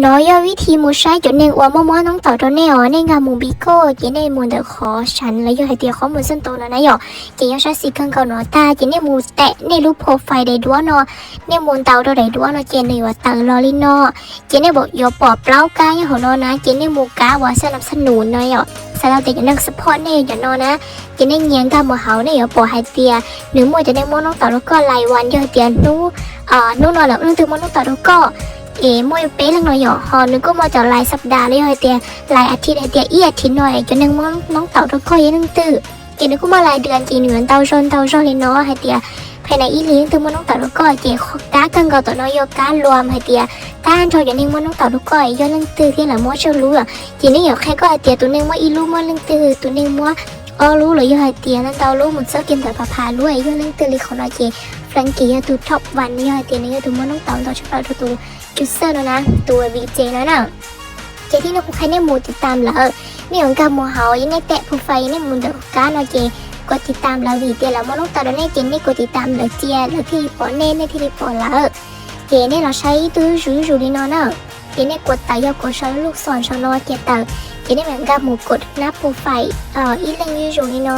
No yog vib thib mus saib cov neeg uas muab muab noob taum rau nej os. Nej nkag mus Bigo ces nej mus ntawm qhov sav los yog hais tias qhov mus xab ntaus no na yom, ces yog saib xis kawg nkaus no tag ces nej mus tes nej lub profile daim duab no, nej mus ntaus rau daim duab no ces nws yuav tawm los li no. Ces nej yuav pom plaub kab nyob hauv no na, ces nej mus kab uas xab nam xab num no yom, xav tau tias cov neeg support nej cov no na. Ces nej nyias nkag mus hauv nej yuav pom hais tias nws muaj cov neeg muab noob taum rau koj lais vas yog tias hnub, hnub no lawm leej twg muab noob taum rau koj. Es muaj peb leeg no yom, ho nws kuj muaj cov lais xab das los yog hais tias lais a thiv hais tias ib a thiv no cov neeg muab noob taum rau koj yog leej twg. Ces nws kuj muaj lais das ces nws yuav ntau zog ntau zog li no hais tias phais na ib hlis leej twg muab noob taum rau koj ces kab kawg nkaus tom no yog kab luam hais tias kab nrog cov neeg muab noob taum rau koj yog leej twg thiab lawv muab tsawg lub. Ces nws yuav qhia koj hais tias tus neeg muab ib lub muaj leej twg, tus neeg muab ob lub los yog hais tias ntau ntau lub mus txog kiag ntawm phav phav lub yog leej twg li qhov no ces Frankie yog tus top one yog hais tias nws yog tus muab noob taum ntau tshaj plaws rau tus user no na, tus V J no na. Ces thiab no kuv qhia nej mus tiv tam lawv, nej yuav nkag mus hauv, yog nej tes profile nej mus ntawm kab no ces kom tiv tam lawv vim tias lawv muab noob taum rau nej ces nej kom tiv tam lawv cia lawv thiaj li pom nej, nej thiaj li pom lawv. Ces nej los saib ib tug zuj zus li no na. Ces nej kom tawm, yog kom saum lub xom saum no ces tawm, ces nej mam nkag mus kom nab profile ib leeg zuj zus li no.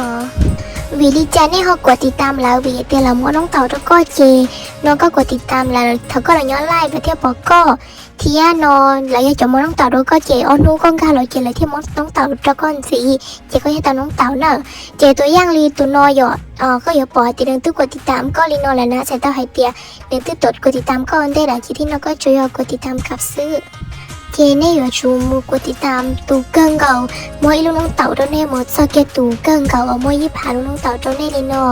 Vim li cas nej ho kom tiv tam lawv? Vim tias lawv muab noob taum rau koj ces no koj kom tiv tam lawv thaum koj los nyob live lawv thiaj pom koj. Thiab no lawv yog cov muab noob taum rau koj ces ob hnub koj nkag los ces lawv thiaj muab noob taum rau koj ntxiv ces koj thiaj tau noob taum na. Ces tus yam li tus no yom, koj yuav pom hais tias nws twb kom tiv tam koj li no lawm na, txhais tau hais tias nws twb kom tiv tam koj ua ntej lawm ces thiab no koj tsuas yog kom tiv tam kam xwb. Ces nej yuav tsum mus kom tiv tam tus kawg nkaus muab ib lub noob taum rau nej mus txog kiag tus kawg nkaus uas muab ib phav lub noob taum rau nej li no.